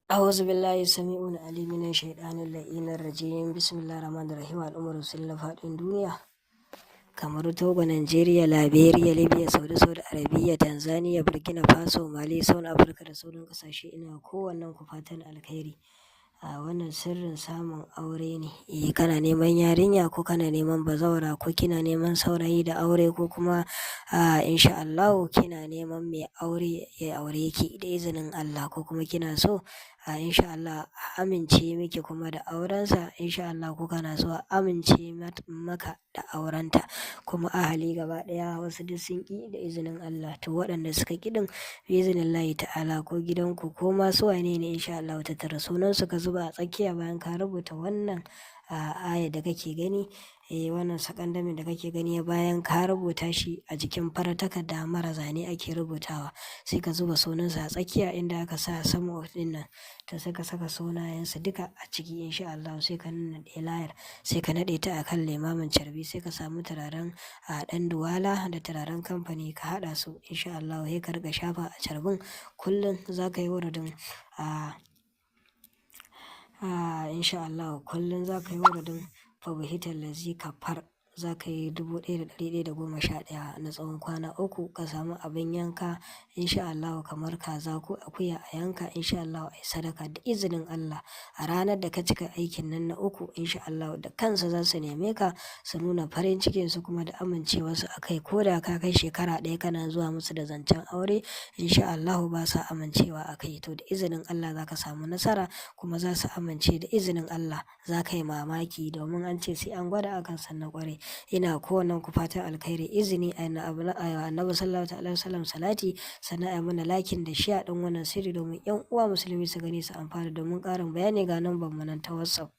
أعوذ بالله السميع العليم من الشيطان اللعين الرجيم. بسم الله الرحمن الرحيم. Al'ummar musulmi na faɗin duniya kamar Togo, Nigeria, Liberia, Libya, Saudi, Saudi Arabia, Tanzania, Burkina Faso, Mali, South Africa da sauran ƙasashe, ina kowannen ku fatan alkhairi. A wannan sirrin samun aure ne. Eh, kana neman yarinya ko kana neman bazawara ko kina neman saurayi da aure ko kuma a insha Allahu kina neman mai aure ya aure ki da izinin Allah, ko kuma kina so a insha Allah a amince miki kuma da aurensa insha Allah, ko kana so a amince maka da aurenta, kuma ahali gaba ɗaya wasu duk sun ƙi, da izinin Allah. To, waɗanda suka ƙi ɗin, bi iznillahi ta'ala, ko gidanku ko ma su wane ne, insha Allahu tattara sunansu ka zuba a tsakiya bayan ka rubuta wannan aya da kake gani, eh, wannan sakandamin da kake gani. Bayan ka rubuta shi a jikin farar takarda mara zane ake rubutawa, sai ka zuba sunansa a tsakiya inda aka sa sama ɗin nan. To, sai ka saka sunayensu duka a ciki insha Allah, sai ka nannaɗe layar, sai ka naɗe ta a kan limamin carbi, sai ka samu turaren a ɗan duwala da turaren kamfani ka haɗa su insha Allah, sai ka riƙa shafa a carbin. Kullum za ka yi wuridin a insha Allah kullum za ka yi wuridin fabuhital lazi kafar, za ka yi 1111 na tsawon kwana 3. Ka samu abin yanka insha Allahu kamar kaza ko akuya, a yanka insha Allahu, a yi sadaka. Da izinin Allah, a ranar da ka cika aikin nan na uku, insha Allahu da kansa za su neme ka su nuna farin cikinsu kuma da amincewarsu a kai. Ko da ka kai shekara 1 kana zuwa musu da zancen aure, insha Allahu ba sa amincewa a kai. To, da izinin Allah za ka samu nasara kuma za su amince da izinin Allah. Za ka yi mamaki, domin an ce sai an gwada akan san na ƙwarai. Ina kowannen ku fatan alkhairi. Izini a Annabi sallallahu alaihi wasallam salati, sannan a mana liking da share ɗin wannan sirri domin 'yan uwa musulmi su gani su amfana. Domin ƙarin bayani, ga number mu nan ta WhatsApp.